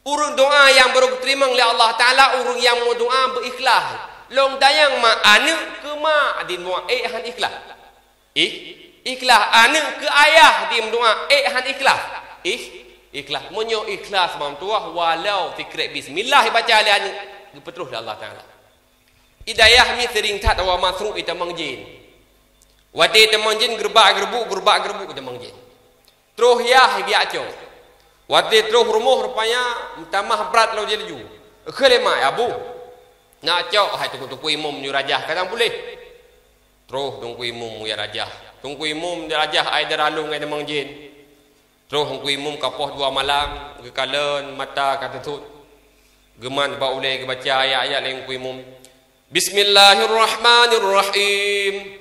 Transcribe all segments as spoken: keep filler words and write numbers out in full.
Ureuëng doa nyang barô geuteurimong lé Allah Taala, ureuëng nyang meudoa beu-ikhlas. Lôn tanyong ma aneuëk keu ma di doa ék han ikhlas. Ih, ikhlas aneuëk keu ayah di meudoa ék han ikhlas. Ih, ikhlas. Meunyoe ikhlas mantong, walau sikrek bismillah ibaca lé aneuëk, geupeutroh lé Allah Taala. Idayah mi sering that awak masuk itamong jin. Watée itamong jin gerbak-gerbuk, gerbak-gerbuk itamong jin. Troh yah biak cok. Watée troh rumoh rupanya meutamah brat laju laju. Kheun lé mak, "Ya bu, nak cok hai teungku-teungku imum nyoe rajah kadang puléh." Troh teungku imum ya rajah. Teungku imum rajah ai dara lôn ngon itamong jin. Troh teungku imum ka poh dua malam, geukalon mata ka teutôt. Geumat bak ulée geubaca ayat-ayat lé teungku imum. Bismillahirrahmanirrahim.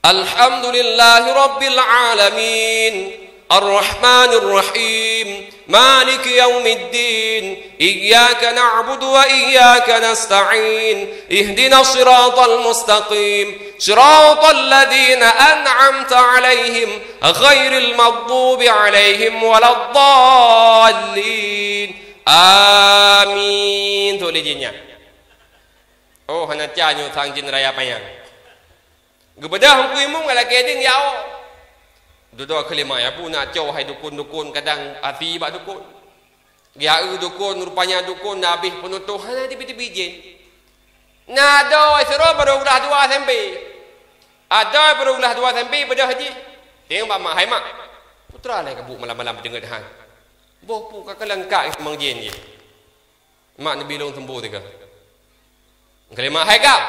Alhamdulillahi rabbil alamin. Arrahmanirrahim. Maliki yaumiddin. Iyyaka na'budu wa iyyaka nasta'in. Ihdinas siratal mustaqim. Siratal ladzina an'amta 'alaihim ghairil maghdubi 'alaihim waladdallin. Amin. Tu lé jih nyan. Oh, hana ca nyoe sang jin raya panyang. Geubeudôh teungku imum ngon lakée deueng ya, oh. Dudoe kheun lé mak, "Ya bu, nak cok hai dukon-dukon kadang até bak dukon." Geuyue dukon, rupanya dukon na habéh peunutoh, hana teubiet-teubiet jén. Na adoe sidroe barô geulah dua SMP. Adoe barô geulah dua SMP beudôh jih. Teueng bak mak, "Hai mak, peue teuma lé kabuet malam-malam peuteungeut han? Boh peue ka kalon kak itamong jén jih?" Mak neubi lôn seumbô teuka. Kheun lé mak, "Hai kah,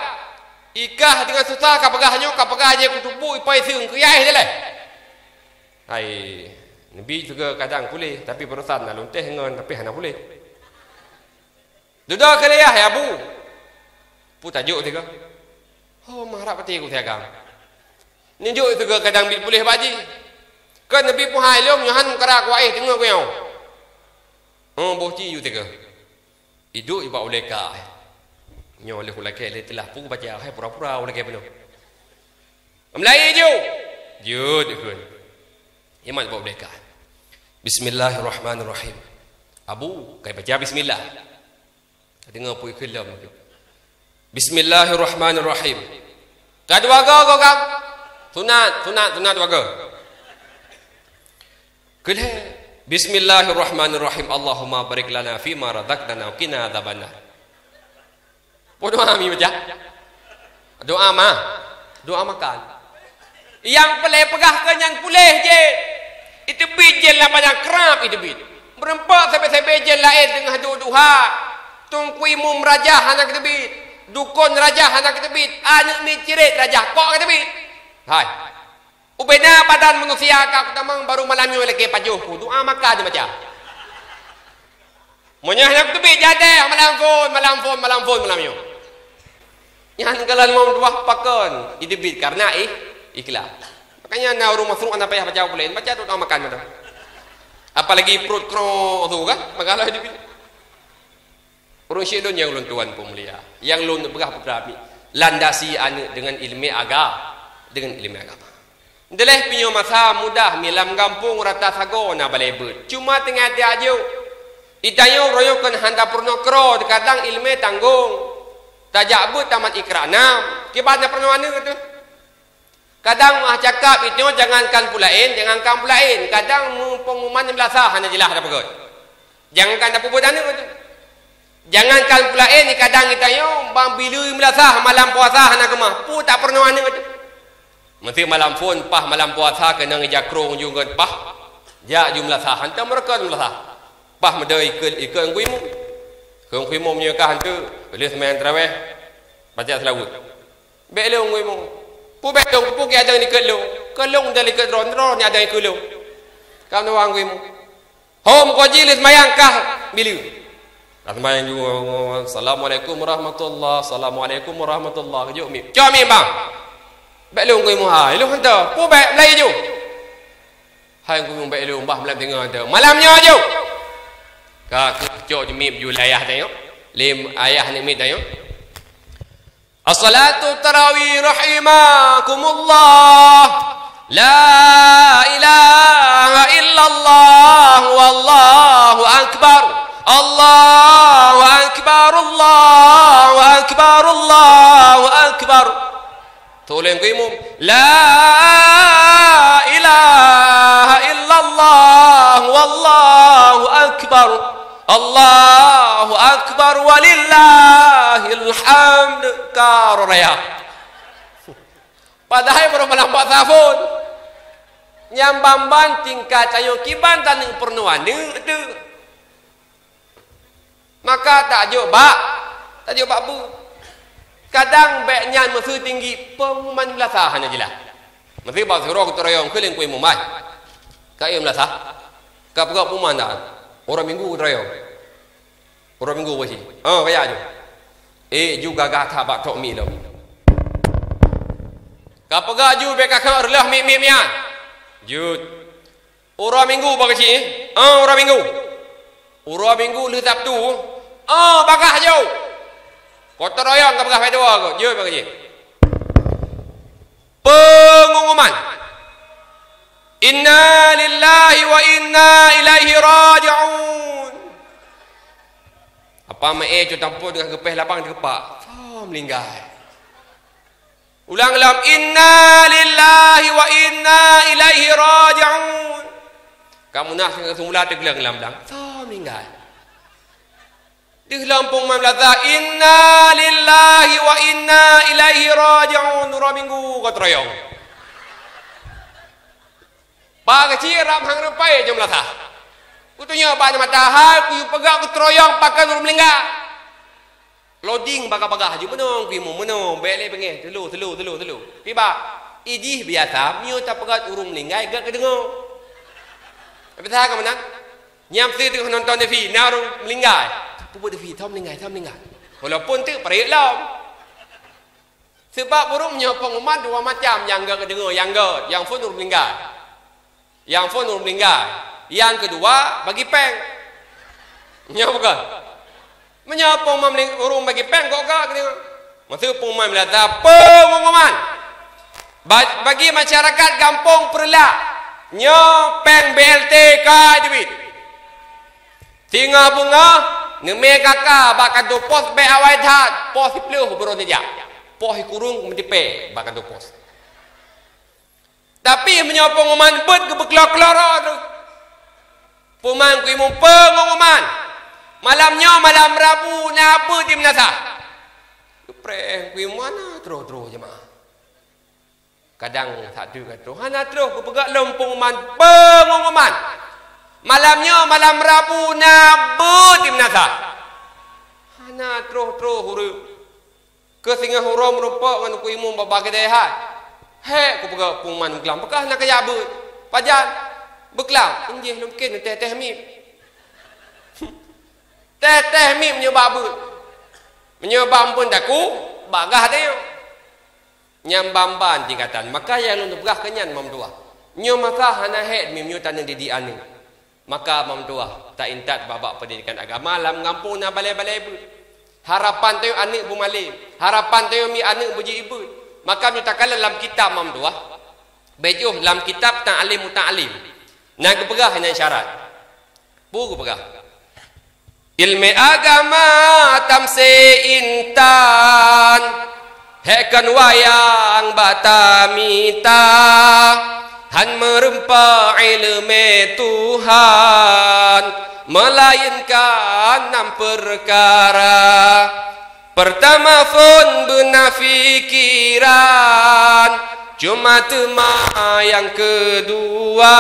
ikah teungoh susah kapeugah nyoe, kapeugah jih kuteupue ipai seung keu yah dilèe." Hai, neubi teuka kadang puléh, tapi barosan na lôn teh ngon, tapi hana puléh. Dudoe kheun lé yah, "Ya bu, peue tajok teuka?" "Oh, marap até ku siagam." Neujok teuka kadang biet puléh bak jih. Kheun neubi peuhai lôn nyoe han meukarat kuaéh teungoh kuyoe. Oh, boh ci ju teuka. Iduek bak ulée kah. Nyoe lheueh ulakée lé teulah peue baca, hai pura-pura ulakée peunoh. Meulayeue ju. Jeuet ikheun. Imat bak ulée kah. Bismillahirrahmanirrahim. Abu, kai baca bismillah. Deungoe peue ikheun lom. Bismillahirrahmanirrahim. Ka dua go, go gam. Sunat, sunat, sunat dua go. Keu lhée, "Bismillahirrahmanirrahim. Allahumma barik lana fima razaqtana wa qina adzabannar." Peue doa mi baca? Doa ma-, doa makan. Nyang peureulée peugah keu nyan puléh jén. Iteubiet jén lam panyang krab iteubiet. Meureumpok sabe-sabe jén laén teungoh duek duha. Teungku imum rajah hana geuteubiet. Dukon rajah hana geuteubiet. Aneuëk miet cirét rajah kok geuteubiet. Hai. Ubena badan manusia ka kutamong baru malam nyoe lakée pajoh ku. Doa makan je baca. Meunyoe hana teubiet jadeh malam phon, malam phon, malam phon malam nyoe. Nyan kalau lima dua pakon, iteubiet karena ih, ikhlas. Makanya na ureuëng masuk anak payah baca bulan, baca doa makan mantong. Apalagi perut krok tu kan, maka lah iteubiet. Ureuëng syedon nyang ulôn tuan peumulia, nyang lôn peugah putra mi, landasi aneuëk dengan ilmu aga-, dengan ilmu agama. Dilèh pinyueng masa mudah mi lam gampông rata sagoe na balée beuet. Cuma teungoh tajak jok. Itanyoe royong kon hana peurunoe keudroe, kadang ileumèe tanggong. Tajak beuet tamat ikra nam, kiban na peurunoe aneuk teuh. Kadang meuah cakap itanyoe jangankan peulaén, jangankan peulaén, kadang meu-, peunguman meulasah hana jeulaih tapeugöt. Jangankan tapeubuet aneuk teuh. Jangankan peulaén, kadang itanyoe bang bilui meulasah malam puasa hana keumah, peue tapeurunoe aneuk teuh. Meuseu malam phon, paih malam puasa keunong ija krong ju ngon paih, jak ju meulasah, hantom meureuka meulasah. Paih meudeh ikôt, ikôt Teungku Imum. Keu Teungku Imum nyoe ka hantu, lheueh seumayang tarawih, baca seulaweuet. Bèk lôn Teungku Imum. Peue bèk lôn, peue keu adan ikôt lôn? Keu lôn dan ikôt droe, droe ni adan ikôt lôn. Ka meutuwah Teungku Imum. Hom ko jih lheueh seumayang kah bileu. Ka seumayang ju, "Assalamualaikum warahmatullah, assalamualaikum warahmatullah." Geujok mi. Cok mi bang. Bèk lôn Teungku Imum, ha, ilôn hantom. Peue bèk meulayeue ju. Hai Teungku Imum bèk ilôn bah malam teungoh hantom. Malam nyoe ju. Ka cok ju mi ju lé ayah tanyoe. Lé ayah aneuk miet tanyoe. As-salatu tarawih rahimakumullah. La ilaha illallah wallahu akbar. Teuh lé keu imum, "La ilaha illallah, wallahu akbar, Allahu akbar, walillahil hamd," ka raya. Padahai baru malam bak safon. Nyang ban-ban tingkat tanyoe kiban taneuk peurunoe aneuk teuh. Maka tajok bak, tajok bak bu. Kadang bék nyan meuseu tinggi, pengumuman meulasa hana jeulaih. Meuseu bak sidroe geuteurayong keuh lé keu imum ai. Ka ié meulasa. Ka peugah pengumuman dah. Uroe Minggu geuteurayong. Uroe Minggu beusi. Oh, kaya ju. Eh, ju gagah that bak tok mi lom. Ka peugah ju bék ka kheun reuloh mi-mi nyan. Jeuet. Uroe Minggu bak keuci, eh? Ah, uroe Minggu. Uroe Minggu lheueh Sabtu, ah, bagah ju. Geuteurayong ka bagah bak dua go, jeuet bak keuci. Pengumuman. Inna lillahi wa inna ilaihi raji'un. Apa meu'é cu tampôh deungon geupéh labang teukepak. Sa meuninggai. Ulang lom, "Inna lillahi wa inna ilaihi raji'un." Ka munah seumeula teugleng lam blang. Sa meuninggai. Deuh lom pengumuman meulasa, "Inna lillahi wa inna ilaihi raji'un." Uroe Minggu geuteurayong. Bak keuci rab hang rupai jeuem meulasa. Kutunyok bak mata hai, kuyue peugah geuteurayong pakon ureueng meuninggai. Loading bagah-bagah ju meunoe, kuyue meunoe, bék lé beungéh, teulo, teulo, teulo, teulo. Kiban, ijih biasa, meunyoe tapeugah ureueng meuninggai, gét geudeungoe. Tapi saha ka meunan? Nyang meusti teungoh nonton T V, na ureueng meuninggai. Peubuet T V, soe meuninggai, soe meuninggai. Walaupun teuk parék lom. Sabab ureueng meunyoe pengumuman dua macam, nyang gét geudeungoe, nyang gét, nyang phôn ureueng meuninggai. Nyang phôn ureueng meuninggai. Nyang keudua, bagi péng. Nyoe bukan? Meunyoe pengumuman ureueng bagi péng, gét geudeungoe. Maksud pengumuman meulasa, pengumuman. Ba-, bagi masyarakat gampông Peureulak, nyoe péng B L T ka teubiet. Singoh beungoh, neumè kaka bak kantô pos bék awai that, pos siplôh baroe neujak. Pos sikureueng meutipée bak kantô pos. Tapi meunyoe pengumuman beuet geupeukeulok-keulok droe teuh. Peuman keu imum pengumuman. Malam nyoe malam Rabu na beuet di meunasah. Geupreh keu imum hana troh-troh jeumaáh. Kadang that deuh ka troh, hana troh geupeugah lom pengumuman, pengumuman. Malam nyoe malam Rabu na beuet di meunasah. Hana troh-troh ureueng. Keu singoh uroe meurumpok ngon keu imum babah keudè hai. Hék kupeugah pengumuman beuklam, peugah na kajak beuet. Pajan? Beuklam. Injih lôn kén teh-teh mim. Teh-teh mim nyoe bak beuet. Meunyoe bak amphon daku, bagah deh nyoe. Nyang ban-ban tingkatan. Maka nyang lôn peugah keu nyan, Mam Tuah. Nyoe masa hana hék mim nyoe taneuk didik aneuk. Maka Mam Tuah, ta-intat babah pendidikan agama lam gampông na balée-balée beuet. Harapan tanyoe aneuk beumalém, harapan tanyoe mi aneuk beujeuet beuet. Maka meunyoe takalon lam kitab Mam Tuah, bék jiôh lam kitab Ta'lim Muta'allim. Na geupeugah nyan syarat. Peue geupeugah? Ileumèe agama tamsé intan, hék kon wayang bak tamita, han meurumpok ileumèe Tuhan, meulainkan nam peukara. Peurtama phon beuna pikiran, cuma teuma nyang keudua,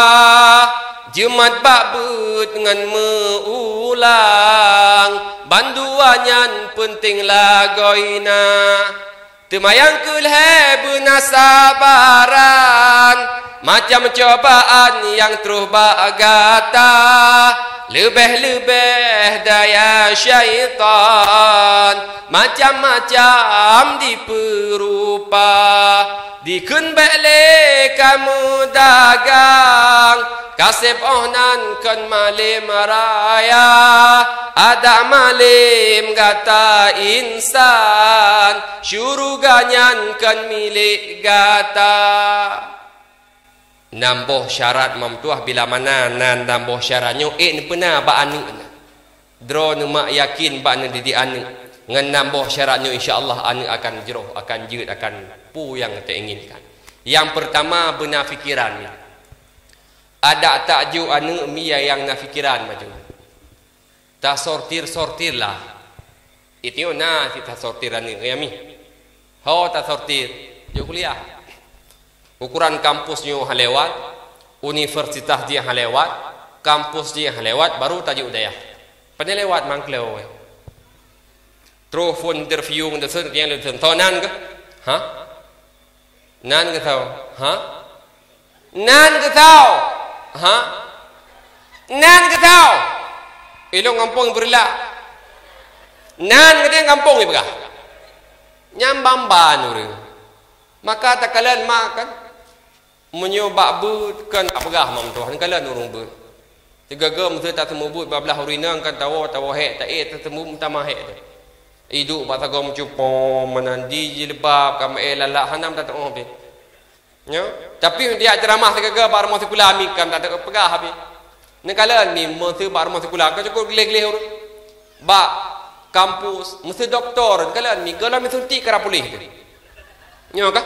jeumat bak beuet ngon meu-ulang, bandua nyan peunténg lagoina. Teuma nyang keulhèe beuna sabaran, macam cobaan nyang troh bak gata, leubeh-leubeh daya syaitan, macam-macam dipeurupa. Dikheun bék lé kamoe dagang, kaseb 'oh nan kon malém raya, adak malém gata insan, syuruga nyan kon milék gata. Nam boh syarat Mam Tuah bila mana na nam boh syarat nyoe ék neupeuna bak aneuk na. Droeneuh mak yakin bak neudidik aneuk ngon nam boh syarat nyoe, insya Allah aneuk akan jroh, akan jeuet, akan Peue nyang teuinginkan? Nyang peurtama, beuna pikeran mi. Adak tajok aneuk mi nyang na pikeran maju. Tasortir-sortir lah. Itu na si tasortir aneuk mi. Ho tasortir, jok kuliah. Ukuran kampus nyoe han lewat, universitas jih han lewat, kampus jih han lewat, baru tajok dayah. Pane lewat mangkleu. Troh phon interview ngon dosen, nyang dosen, "Soe nan keuh? Ha? Nan keuh soe? Ha? Nan keuh soe? Ha? Nan keuh soe?" Ilong gampông Beurila. Nan keuh gampông ipeugah. Nyang ban-ban ureuëng. Maka takalon mak kan. Meunyoe bak beuet kan tak peugah mam tuhan, kalon ureuëng beuet. Sigaga meuseuti taseumeubeuet bablah ureuëng inong kan tawoe, tawoe hék, taék taseumeubeuet meutamah hék teuh. Iduek bak sagoe meucupông, meunan di jilbab, ka meu-ék lalak, hana meutateuoh pih. Nyo, tapi meunyoe tajak ceuramah sigaga bak rumoh sikula mi kan tak peugah pih. Neukalon mi meuseuti bak rumoh sikula ka cukôp gleh-gleh ureuëng. Bak kampus meuseuti doktor, neukalon mi gohlom suntik kara puléh teuh. Nyo kah?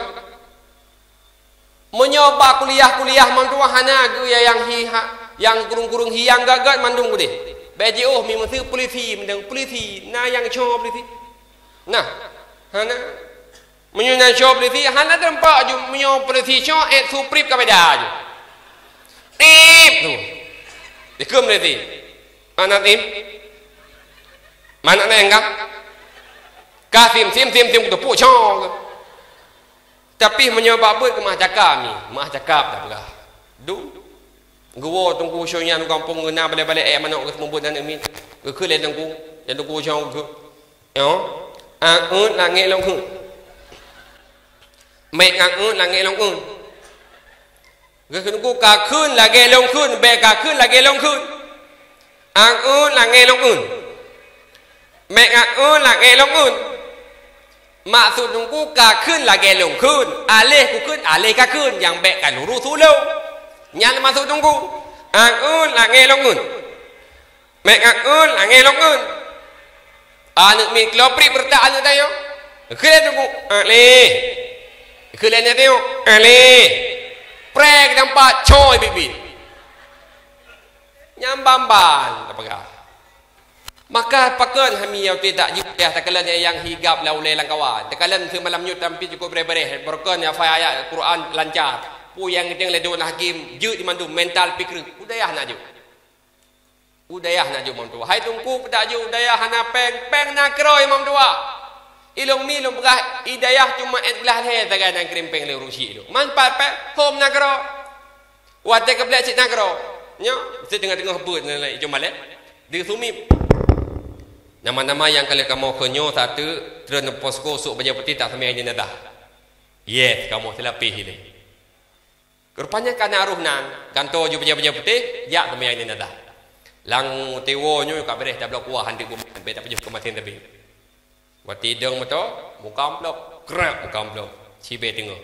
Meunyoe bak kuliah-kuliah mantong hana geu nyang hi ha, nyang gurung-gurung hi nyang gét-gét mandum udeh. Bék jiôh mi meuseuti polisi, mantong polisi, na nyang cong polisi. Nah, hana. Meunyoe na cong polisi, hana teureumpok ju meunyoe polisi cong ék suprip ka beda ju. Tip tu. Dikeue polisi. Mana tim? Mana neng kah? Ka sim, sim, sim, sim, tepuk cong. Tapi meunyoe bak beuet keumaih cakap ni, maih cakap dah peugah. Du. Geuwoe Teungku Syonyan gampông geuna balek-balek ék manok geuseumeubeuet aneuk miet. Geukheun lé Teungku, dan Teungku Syong geukheun. Yo. Angeut langét lôn kheun. Mék angeut langét lôn kheun. Geukheun Teungku ka kheun lagée lôn kheun, bék ka kheun lagée lôn kheun. Angeut langét lôn kheun. Mék angeut langét lôn kheun. Maksud Teungku ka kheun lagée lôn kheun, aléh kukheun, aléh kakheun, nyang bék ka lurus ulôn. Nyan maksud Teungku. Angeut langét lôn kheun. Mék angeut langét lôn kheun. Aneuk miet keuloprip beureutak aneuk tanyoe. Kheun lé Teungku, aléh. Kheun lé tanyoe, aléh. Prek tampat coi bit-bit. Nyang ban-ban tapeugah. Maka pakon hami nyang uti tak jeuet payah takalon nyang higab lam ulée lam kawan. Takalon seumalam nyoe tampi cukôp bereh-bereh, beureukan hafai ayat Quran lancar. Peue nyang geudeungoe lé Dun Hakim, jeuet dimandum mental pikreuh. U dayah na jeuet. U dayah na jeuet Imam Tuha. Hai Teungku, peutak jeuet u dayah hana péng, péng na keudroe Imam Tuha. Ilong mi lôn peugah, i dayah cuma ék glah lhée sagai nyang kirém péng lé ureuëng syik lôn. Man pat péng, hom na keudroe. Watée keublek cit nanggroe. Nyoe, meusti teungoh-teungoh beuet nan lagée ijo malée. Di Sumim. Nama-nama nyang ka lheueh kamoe kheun nyoe sateuk treun posko sôk bajée putéh tak seumayang jenazah. Yes, kamoe silapéh ilée. Rupanya ka na roh nan, gantoe ju bajée-bajée putéh, jak seumayang jenazah. Lam tiwoe nyoe ka beureh tabloe kuah handeuk bumoe, bék tapajoh keumaten teubiet. Watée idong moto, muka amplop, krek muka amplop, sibée teungoh.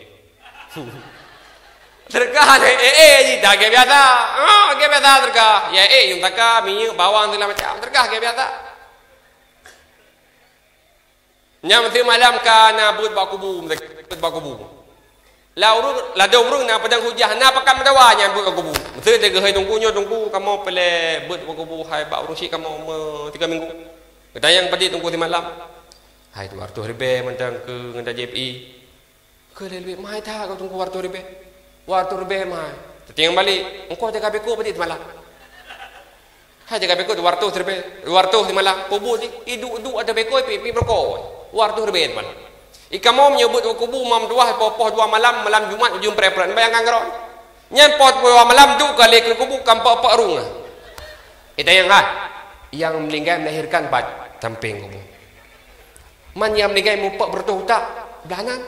Teuka, eh, eh, eh, jih dah lagée biasa. Ah, lagée biasa teuka. Ya, eh, nyang teuka, minyeuk, bawang, segala macam. Teuka lagée biasa. Nyang meusti malam ka na beuet bak kubu, beuet bak kubu. Ladôm ureuëng na peudong hujah, na pakat meudawa nyan beuet bak kubu. Meusti teuka hai Teungku nyoe, Teungku, kamoe peureulée beuet bak kubu hai bak ureuëng syik kamoe meusigoe minggu. Geutanyong padit Teungku simalam. Hai dua ratus ribée mantong keu ngon J P I. Keu lé luwet mai that keu Teungku dua ratus ribée. Dua ratus ribée mai. Teutinggai balik, engkau jaga beko padit simalam. Hai jaga beko dua ratus ribée, dua ratus simalam. Peubeuet jih, iduek-duek ada beko pi pi berko. Dua ratus ribée simalam. Ikamoe meunyoe beuet kubu mam dua poh-poh dua malam, malam Jumat ujong preh-preh bayangkan keudroe. Nyan poh dua malam duek ka lé keu kubu kam pok-pok rung. Itanyong hai, nyang meuninggai melahirkan pat sampéng kubu. Man nyang meuninggai mupok beureutoh utak blah nan.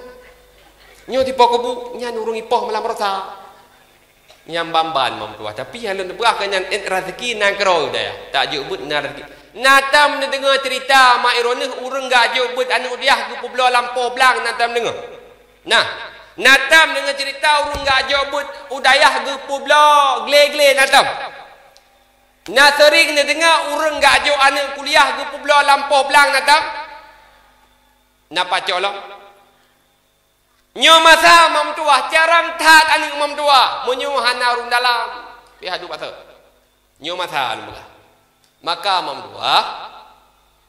Nyoe tipoh kubu nyan ureuëng ipoh malam rosa. Nyang ban-ban mam tuah, tapi nyang lôn peugah keu nyan ék raseuki na keudroe dayah. Tak jeuet beuet na raseuki. Na tam neudeungoe ceurita mak iroh neuh ureuëng gak jok beuet aneuk dayah geupeubloe lampôh blang na tam deungoe. Nah, na tam deungoe ceurita ureuëng gak jok beuet u dayah geupeubloe gle-gle na tam. Na seuring neudeungoe ureuëng gak jok aneuk kuliah geupeubloe lampôh blang na tam. Na pacok lom. Nyoe masa mak meutuwah, carang that aneuk mak meutuwah, meunyoe hana ureueng dalam, pih adu basa. Nyoe masa lôn peugah. Maka mak meutuwah,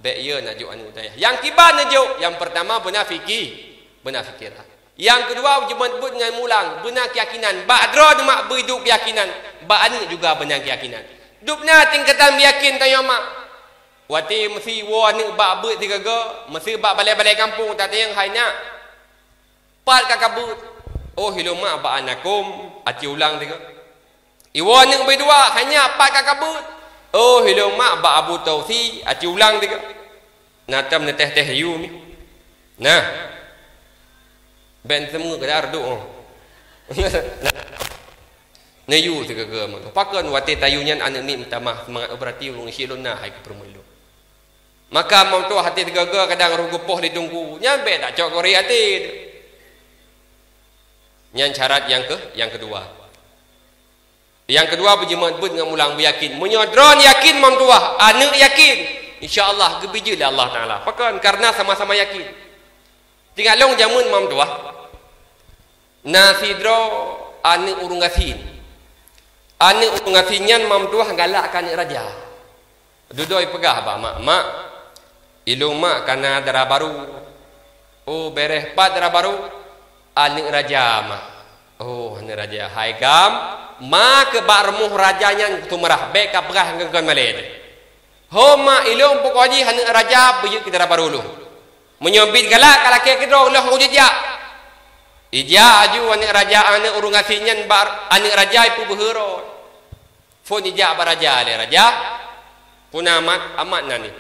bèk yö neujok aneuk dayah. Nyang kiban neujok, nyang peurtama beuna fiki-, beuna fikiran. Nyang keudua, jeuet beuet ngon mulang, beuna keuyakinan. Bak droeneuh mak beuiduek keuyakinan, bak aneuk juga beuna keuyakinan. Dubna tingkatan meuyakin tanyoe mak. Watèe meusi woe aneuk bak beuet sigoe-goe, meusi bak balèe-balèe gampông tatanyong, "Hai nak, pat ka kabeuet?" "Oh, ilôn mak bak Anakom, aci ulang tiga." Iwoe aneuk beudua, "Hai nak, pat ka kabeuet?" "Oh, ilôn mak bak Abu Tausi, aci ulang tiga." Na tam neuteh-teh yum. Nah. Bèk teumeung keudar duek, oh. Nah. Neuyue sigoe-goe meutuwah. Pakon watèe tayue nyan aneuk miet meutamah seumangat, "Oh, beurati ureueng syik lôn na hai keu peurumoh lôn." Maka mak meutuwah até sigoe-goe kadang roh geupoh di teungku. Nyan bèk tacok gori até. Nyan syarat nyang keu-, nyang keudua. Nyang keudua, beujeuet beuet ngon mulang beuyakin. Meunyoe droeneuh yakin mak meutuwah, aneuk yakin, insya Allah geubri jeuet lé Allah Taala. Pakon? Karena sama-sama yakin. Teuingat lôn jameun mak meutuwah, na sidroe aneuk ureueng gasien. Aneuk ureueng gasien nyan mak meutuwah galak keu aneuk raja. Dudoe peugah bak mak, "Mak, ilôn mak kana dara barô." "Oh, bèrèh, pat dara barô?" "Aneuk raja, mak." "Oh, aneuk raja. Hai gam, ma keu bak rumoh raja nyan keu seumeurah, bèk kapeugah ngon-ngon malèe teuh." "Hom mak, ilôn peukoh jih aneuk raja beujeuet keu dara barô lôn. Meunyoe biet galak ka lakèe keudroe lôn hana jijak." Ijak aju aneuk raja, aneuk ureueng gasien nyan bak aneuk raja ipeubeuhe rot. Phôn ijak bak raja lé, "Raja, peue na amat?" "Amat na nyoe.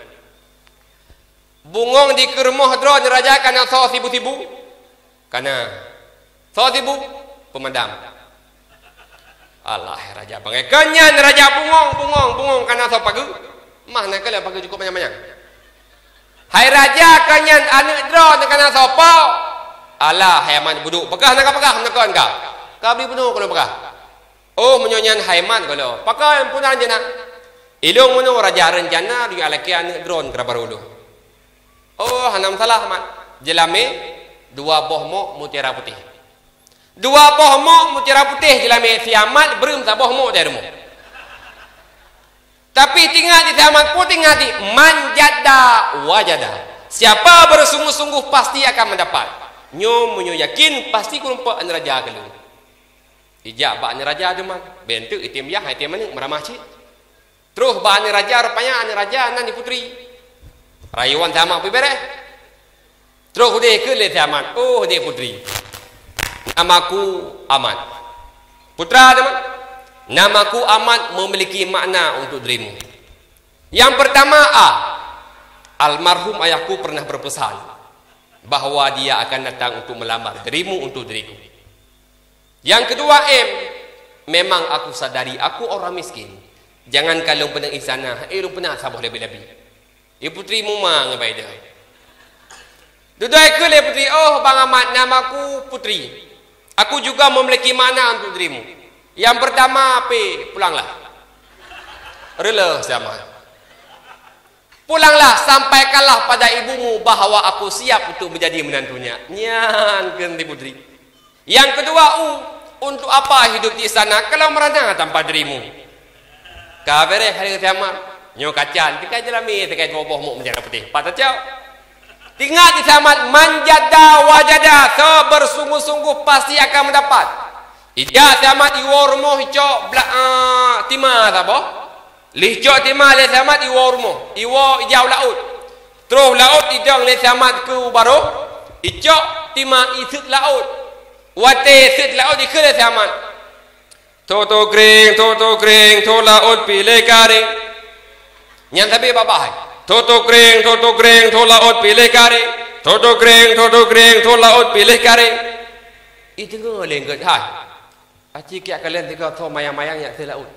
Bungöng di keu rumoh droeneuh raja kana soe sibu-sibu?" "Kana." "Soe sibu?" "Peumadam." "Alah, hai raja bangai. Keu nyan raja bungöng, bungöng, bungöng kana soe pageue?" "Mah na keuh lôn pageue cukôp manyang-manyang." "Hai raja, keu nyan aneuk droeneuh kana soe po?" "Alah, hai amat beuduek, peugah na kapeugah, na kon ka. Ka bri bunoe keu lôn peugah." "Oh, meunyoe nyan hai mat geuh lôn, pakon peunan jih na?" "Ilôn meunoe raja, reuncana lôn jak lakèe aneuk droeneuh keu dara barô lôn." "Oh, hana masalah mat. Jeulamé dua boh mok mutiara putéh." Dua boh mok mutiara putéh jeulamé si amat, breuem saboh mok di rumoh. Tapi teuingat di si amat, peue teuingat di, "Man jadda wajada." Siapa bersungguh-sungguh pasti akan mendapat. Nyoe meunyoe yakin pasti kureumpok aneuk raja keu lôn. Ijak bak aneuk raja teuma. Bèk enteuk item yah, item aneuk meuramah cit. Troh bak aneuk raja, rupanya aneuk raja nan di putri. Rayuan si amat pih bèrèh. Troh udeh keu lé si amat, "Oh, dek putri, namaku Amat." "Putra teuma?" "Namaku Amat memiliki makna untuk dirimu. Yang pertama, A, almarhum ayahku pernah berpesan bahwa dia akan datang untuk melamar dirimu untuk diriku. Yang kedua, M, memang aku sadari aku orang miskin. Jangankan lôn peuneuk istana, eh, lôn peuneuk saboh lebi-lebi." Ié putri muma ngon baida. Dudoe keu lé putri, "Oh, Bang Amat, namaku Putri. Aku juga memiliki makna untuk dirimu. Yang pertama, P, pulanglah." Reuloh si amat. "Pulanglah, sampaikanlah pada ibumu bahwa aku siap untuk menjadi menantunya." Nyan kheun si putri. "Yang kedua, U, untuk apa hidup di istana kalau merana tanpa dirimu?" Ka bèrèh hai si amat. Nyoe kacan, tinggai jeulamé, tinggai dua boh mok mutiara putéh. Pat tacok. Teuingat di si amat, "Man jadda wajada," soe bersungguh-sungguh pasti akan mendapat. Ijak si amat iwoe rumoh icok bla-, ah, tima saboh. Lheuh icok tima lé si amat iwoe rumoh, iwoe ijak u laôt. Troh laôt idong lé si amat keu barô, icok tima iseuet laôt. Watèe seuet laôt ikheun lé si amat, "Tho-tho kreng, tho-tho kreng, tho laôt piléh kareng." Nyan sabe babah hai. "Tho-tho kreng, tho-tho kreng, tho laôt piléh kareng. Tho-tho kreng, tho-tho kreng, tho laôt piléh kareng." Ideungoe lé eungkôt hai. Aci kiak kalon tiga tho mayang-mayang jak teuh laôt.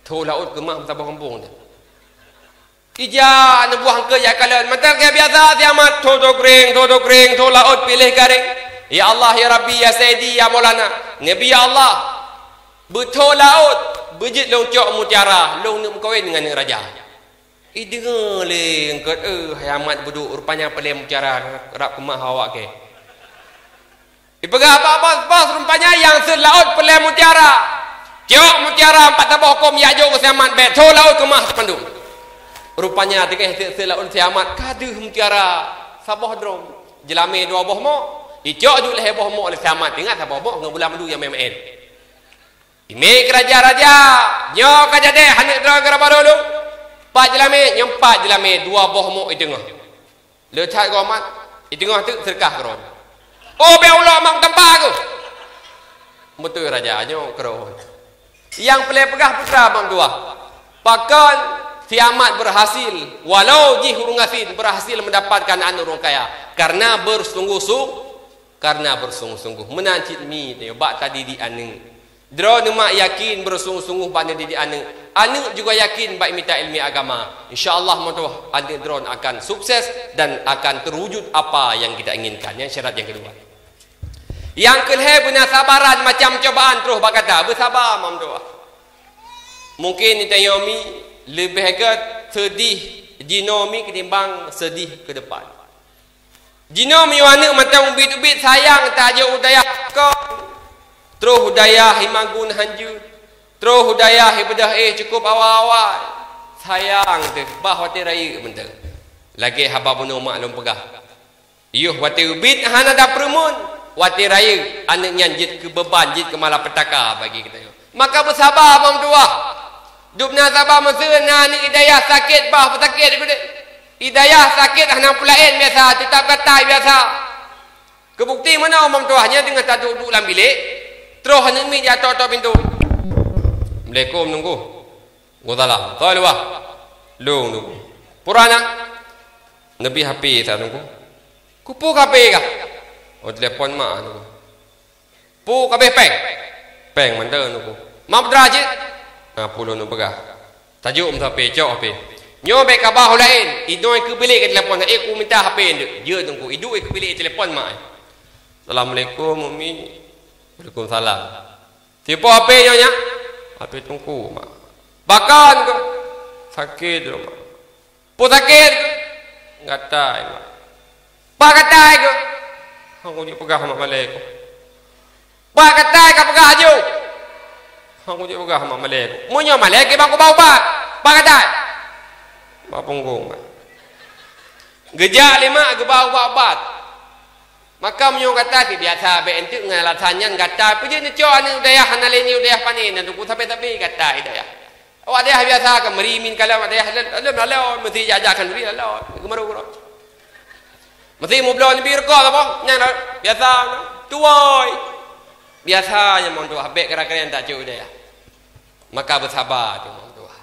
Tho laôt keumah meusaboh gampông teuh. Ijak aneuk buah eungkôt jak kalon, mantong lagèe biasa si amat, "Tho-tho kreng, tho-tho kreng, tho laôt piléh kareng. Ya Allah, ya Rabbi, ya Sayyidi, ya Maulana." "Nabi, ya Allah, beutho laôt, beujeuet lôn cok mutiara, lôn neuk meukawen ngon aneuk raja." Ideungoe lé eungkôt, "Eh, hai amat beuduek, rupanya paleng mutiara rab keumah awak kèe." Ipeugah bak bos, "Bos, rupanya nyang seuet laôt peureulèe mutiara. Cok mutiara empat saboh kôm, jak jok keu si Amat, bèk tho laôt keumah mandum." Rupanya teungoh seuet, seuet laôt si Amat ka deuh mutiara saboh droe. Jeulamé dua boh mok, icok jok lhèe boh mok lé si Amat, ingat saboh mok ngon bulan madu nyang meuén-meuén. Imé keu raja-raja, "Nyoe ka jadeh aneuk droe keu raja barô lôn." Pat jeulamé, nyoe pat jeulamé, dua boh mok i teungoh. Le that goe Amat, i teungoh teuk seudeukah keu droe. "Oh, bèk ulok Amat, tampa keuh." Beutôi raja nyoe keu droe. Nyang peureulèe peugah putra Mak Meutuah. Pakon si Amat berhasil, walau jih ureueng gasien, berhasil mendapatkan aneuk ureueng kaya karena bersungguh-sung-, karena bersungguh-sungguh. Meunan cit mi tanyoe bak tadidik aneuk. Droeneuh mak yakin bersungguh-sungguh bak neudidik aneuk. Aneuk juga yakin bak mita ilmu agama. Insya Allah, Mak Meutuah, aneuk droeneuh akan sukses dan akan terwujud apa yang kita inginkan. Nyan syarat nyang keudua. Nyang keulhèe, beuna sabaran macam cobaan troh bak gata. Beusaba, Mak Meutuah. Mungkin tanyoe mi leubeh gèt seudeh jinoe mi ketimbang seudeh keu depan. Jinoe meunyoe aneuk mantong ubit-ubit, sayang tajok u dayah kon, troh u dayah Imagun hanjeuet, troh u dayah Ibeudôh Éh cukôp awai-awai. Sayang teuh, bah watèe rayeuk mantong. Lagèe haba bunoe mak lôn peugah, "Yoh watèe ubit hana tapeureumeun, watèe rayeuk aneuk nyan jeuet keu beuban, jeuet keu malapetaka bagi geutanyoe." Maka beusaba, Mak Meutuah. Dubna saba, meuseu na aneuk i dayah sakét, bah peusakét keudéh. I dayah sakét hana peulaén biasa, teutap gatai biasa. Keu bukeuti meunoe, Mak Meutuah, nyan teungoh taduek-duek lam bilék, troh aneuk miet jiatok-tok pintoe. "Assalamualaikum, Teungku." "Waalaikumsalam." "Soe luwah?" "Lôn, Teungku." "Peue na?" "Neubri H P sa, Teungku." "Keupeue H P kah?" "Oh, telepon mak, Teungku." "Peue ka abéh péng?" "Péng mantong, Teungku." "Ma putra cit?" "Na, peue lôn peugah. Tajok meusape, cok H P. Nyoe bèk kaba u laén, inoe keu bilék ka telepon, ék ku minta H P nyoe." "Jeuet, Teungku." Iduek keu bilék, telepon mak. "Assalamualaikum, Umi." "Waalaikumsalam." "Sipo H P nyoe nyak?" "H P Teungku, Mak." "Pakon keuh?" "Sakét lôn, Mak." "Peue sakét keuh?" "Gatai, Mak." "Bah gatai keuh?" "Hana kujeuet peugah mak malèe keuh." "Bah gatai ka peugah aju." "Hana kujeuet peugah mak malèe keuh." "Meunyoe malèe, kiban kuba ubat." "Bah gatai." "Bak punggong, Mak." Geujak lé mak geuba ubat-ubat. Maka meunyoe gatai, biasa bèk enteuk ngon alasan nyan gatai. Peue jeuet neucok aneuk dayah hana lé nyoe dayah pané, na Teungku, sabe-sabe gatai dayah. Awak dayah biasa kan meurimin, kalau awak dayah lom, lom, lom, meusti jak-jak khanduri lom, geumeurok-meurok. Meusti meubloe neubi rukok saboh, nyan biasa, tuwoi. Biasa nyan Mak Meutuah, bèk kadang-kadang tajok dayah. Maka beusaba teuh Mak Meutuah.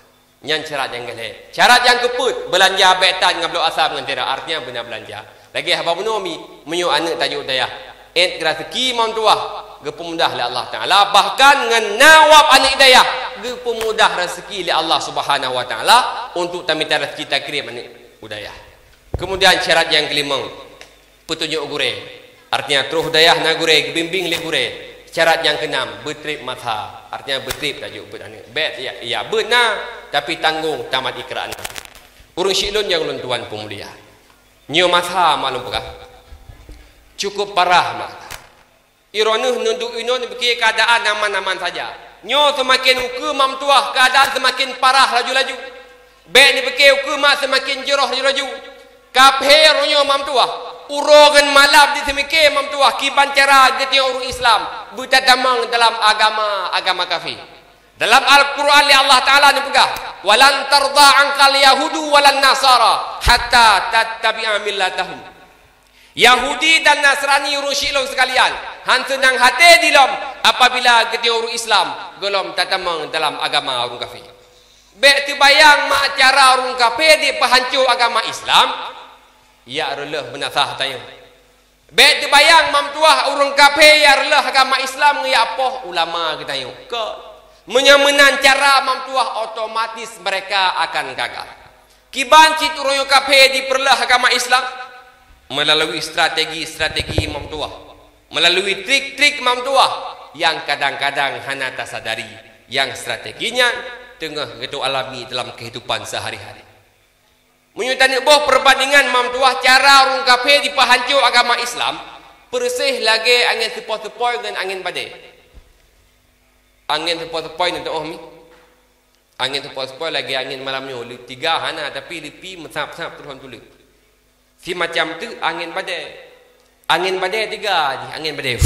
Nyan syarat nyang keulhèe. Syarat nyang keupeuet, beulanja bèk that ngon bloe asam ngon tira, artinya beuna beulanja. Lagèe haba bunoe mi, meunyoe aneuk tajok dayah, ét raseuki Mak Meutuah, geupeumudah lé Allah Taala, bahkan ngon na wab aneuk dayah, geupeumudah raseuki lé Allah Subhanahu wa Taala untuk tamita raseuki takrim aneuk u dayah. Kemudian syarat nyang keulimong, peutunyok gurèe. Artinya troh dayah na gurèe, geubimbing lé gurèe. Syarat nyang keunam, beutrép masa. Artinya beutrép tajok beuet aneuk. Bèk ya, ya beuet na, tapi tanggong tamat ikra na. Ureueng syik lôn nyang lôn tuan peumulia. Nyoe masa mak lôn peugah. Cukup parah mak. Droeneuh neuduek inoe neupiké keuadaan aman-aman saja. Nyoe seumaken ukeue Mak Meutuah, keuadaan seumaken parah laju-laju. Bèk neupiké ukeue mak seumaken jroh laju-laju. Kaphé uroe nyoe Mak Meutuah, uroe ngon malam jiseumiké Mak Meutuah kiban cara geutanyoe ureueng Islam beutatamong dalam agama, agama kaphé. Dalam Al-Quran lé Allah Taala neupeugah, "Walan tardha 'ankal yahudu walan nasara hatta tattabi'a millatahum." Yahudi dan Nasrani, ureueng syik lôn sekalian, han seunang até dilom apabila geutanyoe ureueng Islam gohlom tatamong dalam agama ureueng kaphé. Bèk teubayang mak cara ureueng kaphé jipeuhanco agama Islam, jak reuloh beunasah tanyoe. Bèk teubayang Mak Meutuah ureueng kaphé jak reuloh agama Islam ngon jak poh ulama geutanyoe. Kon. Meunyoe meunan cara Mak Meutuah, otomatis mereka akan gagal. Kiban cit ureueng kaphé jipeureuloh agama Islam? Meulalu strategi-strategi Mak Meutuah, meulalu trik-trik Mak Meutuah nyang kadang-kadang hana tasadari, nyang strategi nyan teungoh geutanyoe alami dalam keuhidupan seuhari-hari. Meunyoe taneuk boh peureubandingan Mak Meutuah cara ureueng kaphé jipeuhanco agama Islam, Peureuseh lagée angén seupoi-seupoi ngon angén badée. Angén seupoi-seupoi neuteu'oh mi. Angén seupoi-seupoi lagée angén malam nyoe, le tiga hana, tapi leupie meusab-sab troh tuléh. Simacam teuk angén badée. Angén badée tiga jih, angén badée.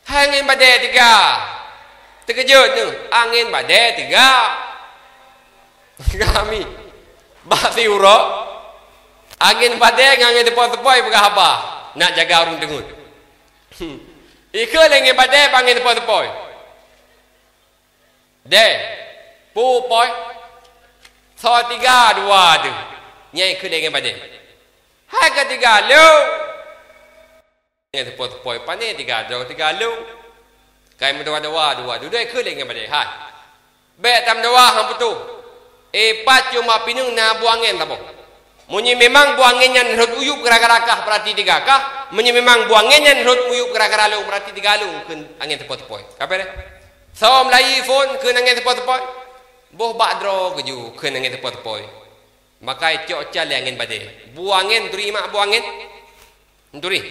Hai angén badée tiga. Teukeujot neuh, angén badée tiga. Kami. Bak siuroe, angén badée ngon angén seupoi-seupoi peugah haba. Nak jaga ureuëng teungeut. Ikheun lé angén badée bak angén seupoi-seupoi. Deh, pu poi. Soe tiga dua tu. Nyang ikheun lé angén badée. Hai keu tiga lôn. Angén seupoi-seupoi pané tiga droe tiga lôn. Kai meudawa-dawa dua dudoe keu lé angén badée hai. Bék tameudawa han putôh. Eh, pat cuma pineung na buangén saboh. Meunyoe memang buangén nyan rhot uyueb gara-gara kah, berarti tiga kah. Meunyoe memang buangén nyan rhot uyueb gara-gara lôn, berarti tiga lôn kheun angén seupoi-seupoi. Kape deh? Soe meulayi phon kheun angén seupoi-seupoi. Boh bak droe keujeuet kheun angén seupoi-seupoi. Maka icok can lé angén badée. Buangén turi mak buangén. Turi.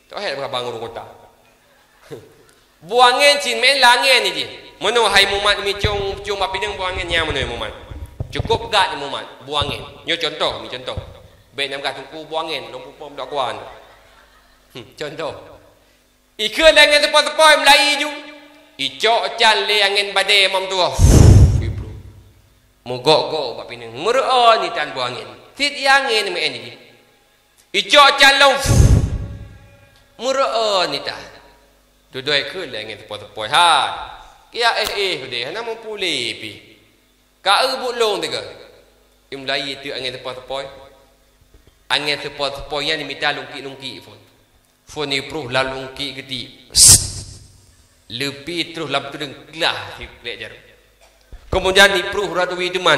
Toh hé bak bang ureuëng kota. Buangén cit meu'en langén jih. Meunoe hai mumat mi cong, cong bak pineung buangén nyang meunoe mumat. Cukup gat mumat. Buangén. Nyoe contoh, mi contoh. Bék nam gah teungku buangén, lôn pupom dak kuan. Hmm, contoh. Ikheun lé angén seupoi-seupoi meulayi ju. Icok can lé angén badée mam tuah. Ipruh. Meugok-gok bak pineung. Meureu'on itan buangén. Sit iangén meu'en jih. Icok can lom. Meureu'on itan. Dudoe kheun lé angén seupoi-seupoi. Hai. Kia éh-éh udeh. Hana meupuléh pih. Ka eu buet lôn tiga. Imlayi teuk angén seupoi-seupoi. Angén seupoi-seupoi nyan mita lungkik-lungkik phon. Phon ipruh lam lungkik geuti. Leupie troh lam teudeueng glah siklek jaroe. Keumudian ipruh rot wie teuma.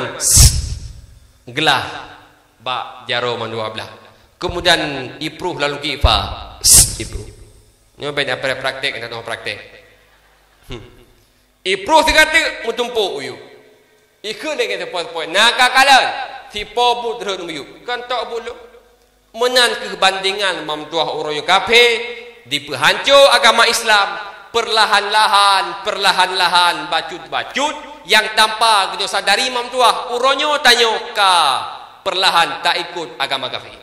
Glah bak jaroe mandua blah. Keumudian ipruh lam lungkik fa. Ipruh. Nyoe ben apreh praktek, dak praktek. Hmm. Ipruh sigateuk meutumpok uyueb. Ikheun lé angén seupoi-seupoi, na ka kalon, sipo buet rhot uyueb. Kon tok buet lôn. Meunan kheueh bandingan mam tuah uroe nyoe kafé, dipeuhanco agama Islam, peurlahan-lahan, peurlahan-lahan, bacut-bacut, nyang tanpa geutanyoe sadari mam tuah, uroe nyoe tanyoe ka peurlahan taikot agama kafé.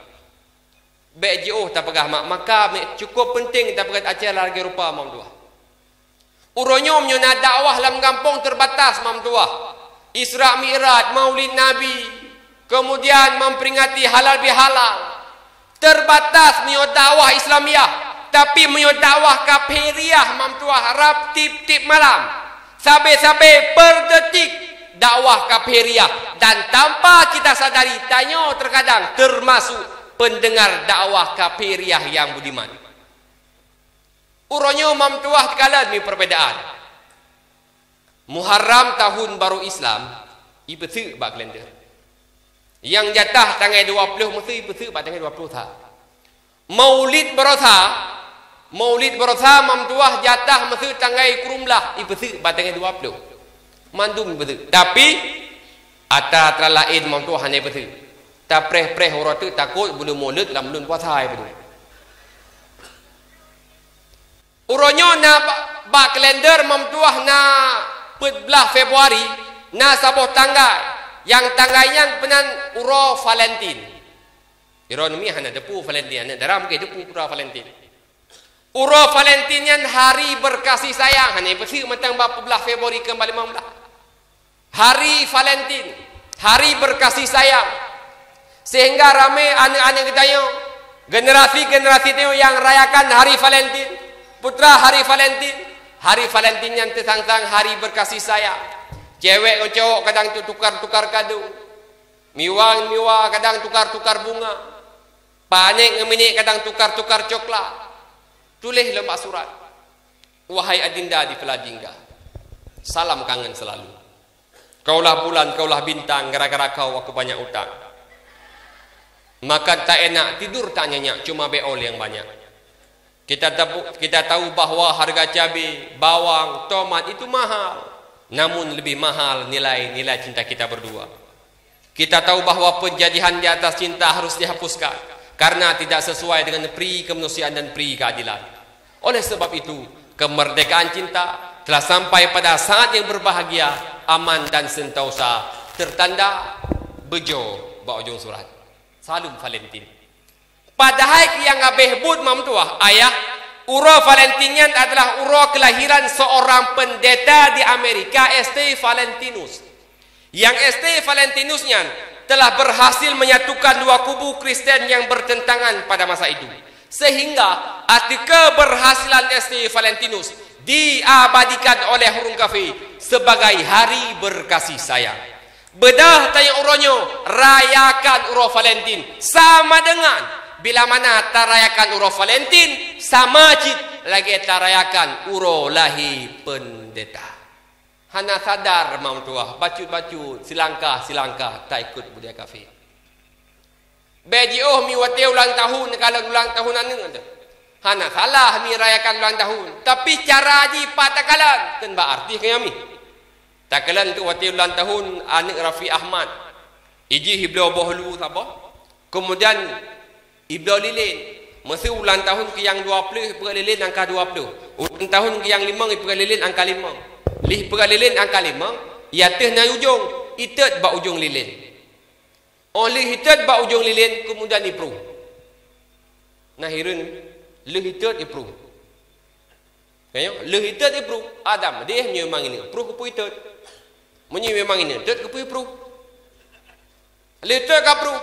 Bék jiôh tapeugah mak maka, meucukup peunteng tapeugah acara lagée rupa mam tuah. Uroe nyoe meunyoe na dakwah lam gampông teubatas mam tuah. Isra Mi'raj, Maulid Nabi, keumudian memperingati halal bihalal. Teubatas meunyoe dakwah Islamiah, tapi meunyoe dakwah kafiriah mam tuah rab tieb-tieb malam. Sabe-sabe per detik dakwah kafiriah dan tanpa kita sadari tanyoe terkadang termasuk pendengar dakwah kafiriah yang budiman. Uroe nyoe mam tuah teukalon mi perbedaan. Muharram tahun baru Islam ipeuseuk bak kalender. Nyang jatah tanggai dua ploh meuseu ipeuseuk bak tanggai dua ploh sa. Maulid baroesa, Maulid baroesa mam tuah jatah meuseu tanggai kureueng blah ipeuseuk bak tanggai dua ploh. Mandum ipeuseuk. Tapi atra-atra laén mam tuah hana ipeuseuk. Tapreh-preh uroe teuk takot buleuen Maulid lam buleuen puasa ipeuseuk. Uroe nyoe na ba-, bak kalender mam tuah na peuet blah Februari, na saboh tanggai. Nyang tanggai nyan peunan uroe Valentine. Iroe nyoe hana teupeue Valentine, aneuk dara mungken teupeue uroe Valentine. Uroe Valentine nyan hari berkasih sayang, hana ipeuseuk mantong bak peuet blah Februari keu bak limong blah. Hari Valentine, hari berkasih sayang. Sehingga ramé aneuk-aneuk geutanyoe, generasi-generasi tanyoe nyang rayakan hari Valentine, putra hari Valentine, hari Valentine nyan teusang-sang hari berkasih sayang. Cewek ngon cowok kadang tukar-tukar kado, miwa ngon miwa kadang tukar-tukar bunga, panek ngon minyék kadang tukar-tukar coklat. Tuléh lom bak surat, "Wahai adinda di Peladingga, salam kangen selalu. Kaulah bulan, kaulah bintang, gara-gara kau aku banyak utang. Makan tak enak, tidur tak nyenyak, cuma beol yang banyak. Kita tahu, kita tahu bahwa harga cabai, bawang, tomat itu mahal. Namun lebih mahal nilai-nilai cinta kita berdua. Kita tahu bahwa penjajahan di atas cinta harus dihapuskan. Karena tidak sesuai dengan pri kemanusiaan dan pri keadilan. Oleh sebab itu, kemerdekaan cinta telah sampai pada saat yang berbahagia, aman dan sentosa, tertanda bejo bak ujong surat. Saleuem Valentine. Padahai nyang habéh buet, Mam Tuah, ayah, uroe Valentine nyan adalah uroe kelahiran seorang pendeta di Amerika, S T Valentinus. Yang S T Valentinus nyan telah berhasil menyatukan dua kubu Kristen yang bertentangan pada masa itu. Sehingga, ateueh keberhasilan S T Valentinus diabadikan oleh ureuëng kafé sebagai hari berkasih sayang. Beudôh tanyoe uroe nyoe rayakan uroe Valentine sama dengan bila mana tarayakan uroe Valentine, sama cit lagée tarayakan uroe lahé pendeta. Hana sadar, Mam Tuah, bacut-bacut, silangkah-silangkah taikot budaya kafé. Bék jiôh mi watée ulang tahun, takalon ulang tahun aneuëk teuh. Hana salah mi rayakan ulang tahun, tapi cara jih pat takalon, kheun bak artis keu nyan mi. Takalon teuh watée ulang tahun aneuëk Raffi Ahmad. Ijih ibloe boh lu saboh. Kemudian ibloe lilin. Meuseu ulang tahun keu nyang dua ploh, ipeugét lilin angka dua ploh. Ulang tahun keu nyang limong, ipeugét lilin angka limong. Lheuh ipeugét lilin angka limong, i ateueh na ujong, itot bak ujong lilin. Óh lheueh itot bak ujong lilin, keumudian ipruh. Nah, hireuen lheueh itot ipruh. Ka nyoe, lheueh itot ipruh. Adam, deh, meunyoe memang ineuk pruh, keupeue itot? Meunyoe memang ineuk itot, keupeue ipruh? Lheueh itot ka pruh,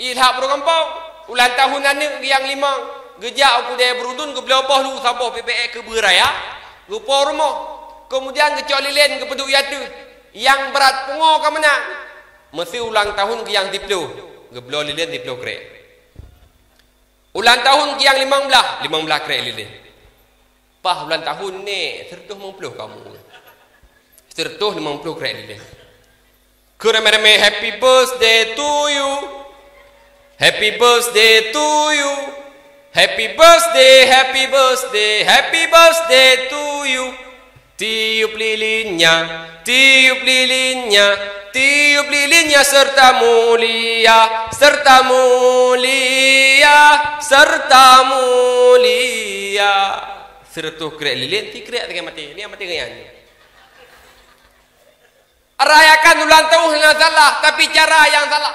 ilhak pruh gampông. Ulang tahun aneuëk nyang limong, geujak u keudè beurudun, geubloe boh lu saboh peuet-peuet keu beuraya, geupo rumoh. Keumudian geucok lilin geupeuduek i ateueh, nyang brat pungo ka meunan. Meuseu ulang tahun keu nyang siploh, geubloe lilin siploh krek. Ulang tahun keu nyang limong blaih, limong blaih krek lilin. Paih ulang tahun nèk, sireutoh limong ploh kamoe. Sireutoh limong ploh krek lilin. Keu ramé-ramé, "Happy birthday to you. Happy birthday to you. Happy birthday, happy birthday, happy birthday to you." Tiup lilinnya, tiup lilinnya, tiup lilinnya serta mulia, serta mulia, serta mulia. Sireutoh krek lilin, tikrek lagée maté. Ni maté nyan. Rayakan ulang tahun hana salah, tapi cara nyang salah.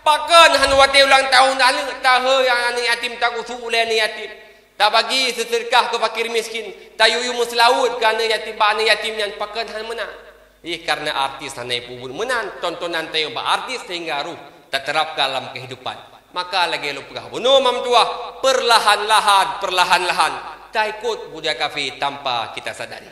Pakon han watée ulang tahun aneuëk, tahe nyang aneuëk yatim, takusu ulée aneuëk yatim, tabagi seudeukah keu fakir miskin, tayue-yue meuseulaweuet keu aneuëk yatim, bak aneuëk yatim nyan, pakon han meunan? Ih, karena artis hana ipeubuet meunan, tontonan tanyoe bak artis sehingga roh taterapkan lam kehidupan. Maka lagée lôn peugah bunoe, Mam Tuah, perlahan-lahan, perlahan-lahan taikot budaya kafé tanpa kita sadari.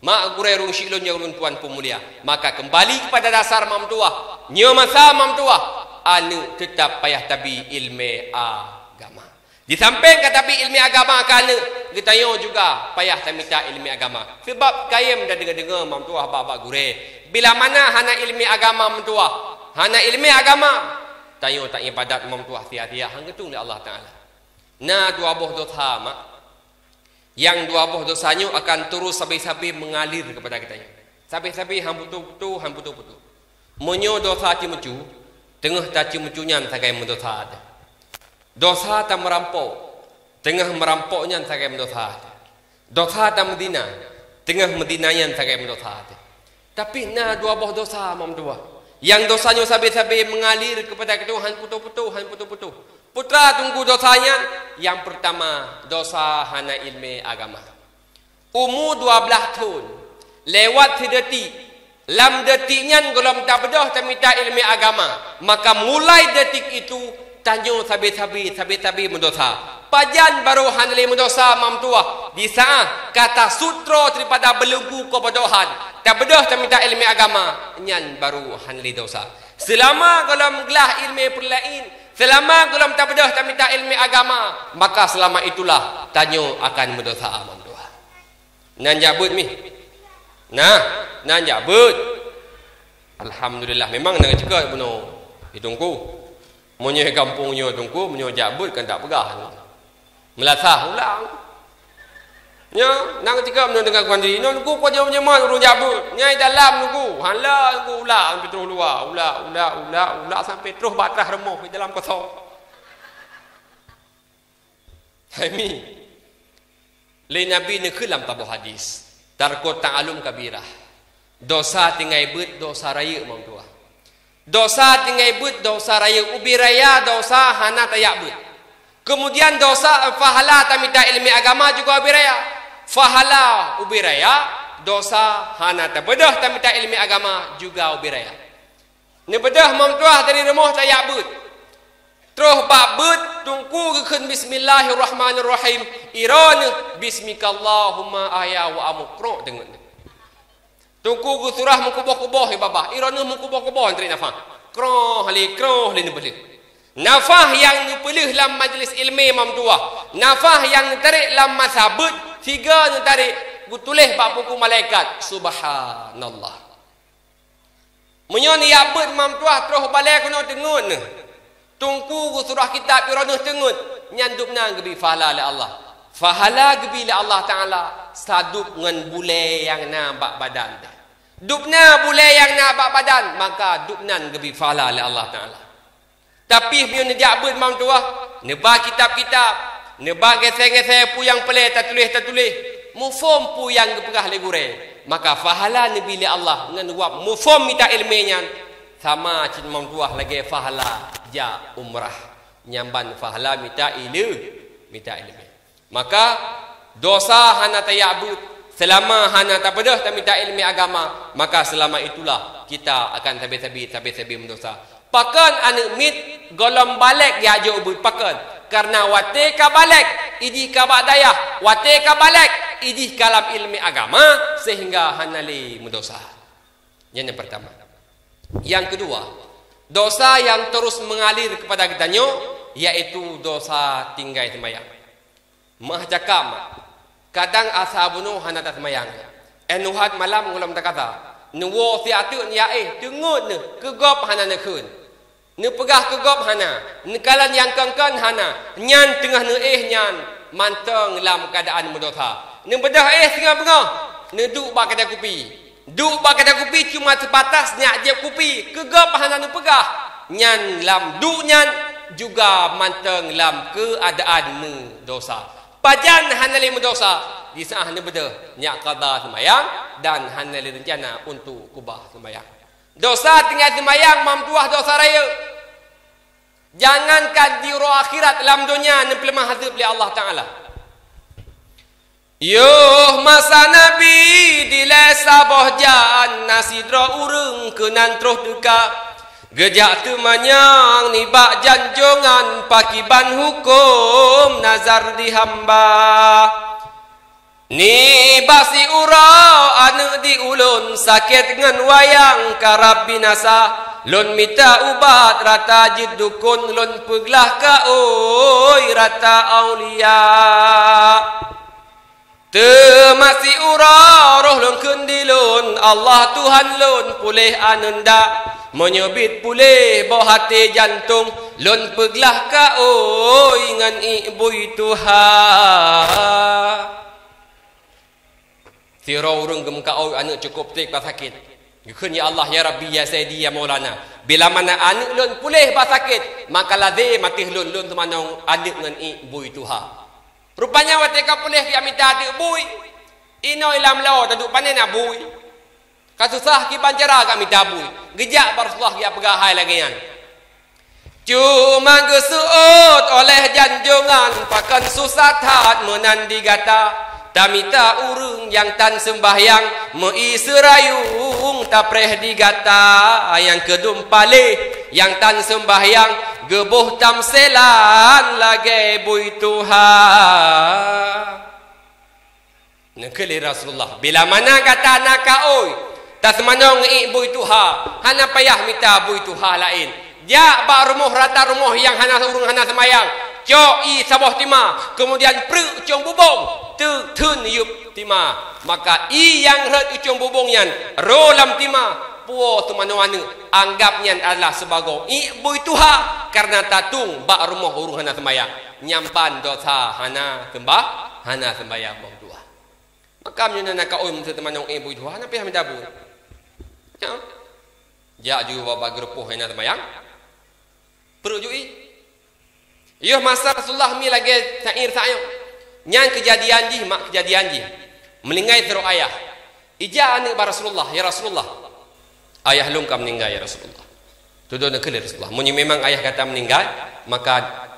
Mak gurée, ureuëng syiek lôn nyang ulôn tuan peumulia, maka kembali kepada dasar, Mam Tuah. Nyoe masa, Mam Tuah, aneuëk teutap payah tabi iéleumé agama. Di sampéng ka tabi iéleumé agama keu aneuëk, geutanyoe juga payah tamita iéleumé agama. Sabab kayém tadeungoe-deungoe, Mam Tuah, bak-bak gurée, bila mana hana iéleumé agama, Mam Tuah, hana iéleumé agama, tanyoe taibadat, Mam Tuah, sia-sia, han geutueng lé Allah Taala. Na dua boh desya, Mak. Nyang dua boh desya nyoe akan terus sabe-sabe mengalir kepada geutanyoe. Sabe-sabe han putôh-putôh, han putôh-putôh. Meunyoe desya ceumeucue, teungoh taceumeucue nyan sagai meudesya teuh. Desya tameurampok, teungoh meurampok nyan sagai meudesya teuh. Desya tameuzina, teungoh meuzina nyan sagai meudesya teuh. Tapi na dua boh desya, Mam Tuah. Nyang desya nyoe sabe-sabe mengalir kepada geutanyoe han putôh-putôh, han putôh-putôh. Putra teungku desya nyan, nyang peurtama, desya hana iéleumé agama. Umu dua blaih thon, lewat sidetik, lam detik nyan gohlom tabeudôh tamita iéleumé agama, maka mulai detik itu, tanyoe sabe-sabe, sabe-sabe meudesya. Pajan barô hana lé meudesya, Mam Tuah, di saát ka tasutro daripada beulunggu keubodohan, tabeudôh tamita iéleumé agama, nyan barô hana lé desya. Seulama gohlom glah iéleumé peurlaén, seulama gohlom tabeudôh tamita iéleumé agama, maka seulama itulah tanyoe akan meudesya, Mam Tuah. Nan jak beuet mi. Nah, nan jak beuet. Alhamdulillah, memang na geuceuka bunoe di Teungku. Meunyoe gampông nyoe Teungku, meunyoe jak beuet kan tak peugah. Meulasah ulang. Nyoe, na geuceuka meunyoe deungon kuan diri. Nyoe Teungku, kuan jeuet meunyeumang ureueng jak beuet. Nyan i dalam Teungku. Hana Teungku ulak sampai troh luwa. Ulak, ulak, ulak, ulak sampai troh bak trah rumoh di dalam kosong. Hai mi. Lé Nabi neukheun lam saboh hadis, "Tarkut ta'allum kabirah." Dosa tinggai beuet, dosa rayeuk, meutuah. Dosa tinggai beuet, dosa rayeuk, ubé raya dosa hana tajak beuet. Keumudian dosa, pahala tamita ileumèe agama juga ubé raya. Pahala ubé raya, dosa hana tabeudôh tamita ileumèe agama juga ubé raya. Neubeudôh meutuah dari rumoh tajak beuet. Troh bak beuet, teungku geukheun bismillahirrahmanirrahim. Iroe neuh bismikallahumma ahya wa amut, krok teungeut. Teungku geusurah meukuboh-kuboh, ya babah. Iroe neuh meukuboh-kuboh tarék nafah. Kroh lé, kroh lé neupeuleuh. Nafah nyang neupeuleuh lam majlis ileumèe meutuah. Nafah nyang neutarék lam masa beuet, sigoe neutarék geutuléh bak buku malaikat. Subhanallah. Meunyoe neujak beuet meutuah troh balèe keunoe teungeut neuh. Teungku geusurah kitab iroe neuh teungeut, nyan dubna geubri pahala lé Allah. Pahala geubri lé Allah Taala sadub ngon bulèe nyang na bak badan. Dubna bulèe nyang na bak badan, maka dubnan geubri pahala lé Allah Taala. Tapi meunyoe neujak beuet meutuah, neuba kitab-kitab, neuba gesée-gesée peue nyang peureulée tatuléh-tatuléh, muphom peue nyang geupeugah lé gurée, maka pahala neubri lé Allah ngon wab muphom mita ileumèe nyan sama cit meutuah lagée pahala jak umrah, nyan ban pahala mita ileu-, mita ileumèe. Maka, dosa hana tajak beuet, seulama hana tabeudôh tamita ileumèe agama, maka seulama itulah kita akan sabe-sabe, sabe-sabe meudosa. Pakon aneuk miet gohlom balek jak jok beuet, pakon? Kareuna watée ka balek, ijih ka bak dayah, watée ka balek, ijih ka lam ileumèe agama, sehingga hana lé meudosa. Nyan nyang peurtama. Nyang keudua, dosa nyang terus mengalir kepada geutanyoe, yaitu dosa tinggai seumayang. Meuah cakap mak, kadang asa bunoe hana taseumayang. Éh nuhat malam gohlom takasa, neuwoe siat teuk neuyaéh, teungeut neuh, keu gob hana neukheun. Neupeugah keu gob hana, neukalon nyang kon-kon hana, nyan teungoh neuéh nyan mantong lam keuadaan meudosa. Neubeudôh éh singoh beungoh, neuduek bak keude kupi. Duek bak keude kupi cuma seubatas nyak jieb kupi, keu gob hana neupeugah. Nyan lam duek nyan juga mantong lam keuadaan meudosa. Pajan hana lé meudosa, di saat neubeudôh nyak kada seumayang dan hana lé reuncana untuk keubah seumayang. Dosa tinggai seumayang meutuah dosa rayeuk. Jangankan di uroe akhirat, lam donya neupeuleumah azeub lé Allah Taala. Yoh masa Nabi dilée saboh jan, na sidroe ureuëng keunan troh teuka. Geujak teumanyong nibak janjongan, pakiban huköm nazar di hamba. Nibak siuroe aneuk di ulôn sakét ngon wayang karab binasa. Lôn mita ubat rata jeuet dukon, lôn peuglah kaôi rata aulia. Teuma siuroe roh lôn kheun di lôn, Allah Tuhan lôn puléh aneunda. Meunyoe biet puléh boh até jantông, lôn peuglah kaôi ngon ié bui tuha. Sidroe ureuëng geumeukaôi aneuk cukôp treb ka sakét. Geukheun, "Ya Allah, ya Rabbi, ya Sayyidi, ya Maulana, bila mana aneuk lôn puléh bak sakét, maka lazem ateueh lôn, lôn teumanong aneuk ngon ié bui tuha." Rupanya watée ka puléh geujak mita aneuk bui, inoe lam lawa taduek pané na bui. Ka susah kiban cara geujak mita bui. Geujak bak Rasulullah geujak peugah hai lagée nyan. Cuma geuseuôt oleh janjongan, pakon susah that meunan di gata. Tamita ureuëng nyang tan seumbahyang, meu-ié seurayueng tapreh di gata. Nyang keudum paléh nyang tan seumbahyang, geuboh tamselan lagée bui tuha. Neukheun lé Rasulullah, "Bila mana gata na kaôi, taseumanong ié bui tuha, hana payah mita bui tuha laén. Jak bak rumoh rata rumoh nyang hana ureuëng hana seumayang, cok ié saboh tima, keumudian preuk cong bubông, teuk theun yueb tima. Maka ié nyang rhot u cong bubông nyan, roe lam tima, puwoe teumanong aneuk, anggab nyan adalah sibagoe ié bui tuha, kareuna tatueng bak rumoh ureuëng hana seumayang." Nyan ban dosa hana seumbah-, hana seumbahyang meutuah. Maka meunyoe na kaôi meuseuti teumanong ié bui tuha, hana payah mita bui. Ya. Jak ju bak, bak geurupoh hana seumayang. Preuk ju ié. Yoh masa Rasulullah mi lagée syair sayong. Nyan keujadian jih, mak keujadian jih. Meuninggai sidroe ayah. Ija aneuëk bak Rasulullah, "Ya Rasulullah, ayah lôn ka meuninggai, ya Rasulullah." Tudoe neukheun lé Rasulullah, "Meunyoe memang ayah gata meuninggai, maka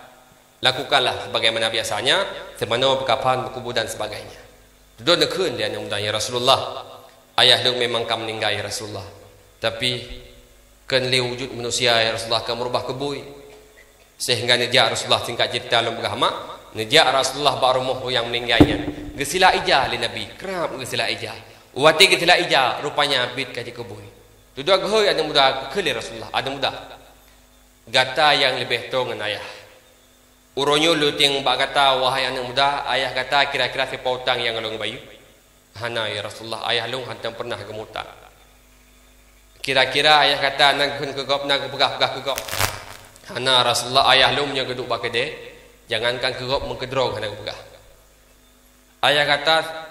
lakukanlah sebagaimana biasanya, seumanoe beukafan, beukubu dan sebagainya." Tudoe neukheun lé aneuëk muda, "Ya Rasulullah, ayah lôn memang ka meuninggai, ya Rasulullah. Tapi, keu lé wujud manusia, ya Rasulullah, ka meurubah keu bui." Sehingga neujak Rasulullah, singkat cerita lôn peugah mak, neujak Rasulullah bak rumoh nyang meuninggai nyan. Geusilak ija lé Nabi, krab geusilak ija. Watée geusilak ija, rupanya biet ka jikeubui. Tudoe geuhôi aneuëk muda, geukheun lé Rasulullah, "Aneuëk muda, gata nyang leubeh toe ngon ayah. Uroe nyoe lôn tieng bak gata, wahai aneuëk muda, ayah gata kira-kira sipa utang nyang lôn bayeue?" "Hana, ya Rasulullah, ayah lôn hántom peureunah geumutang." "Kira-kira ayah gata na geukheun keu gob, na geupeugah-peugah keu gob?" "Hana, Rasulullah, ayah lôn meunyoe geuduek bak keudée, jangankan keu gob, meukeudroe hana geupeugah." "Ayah gata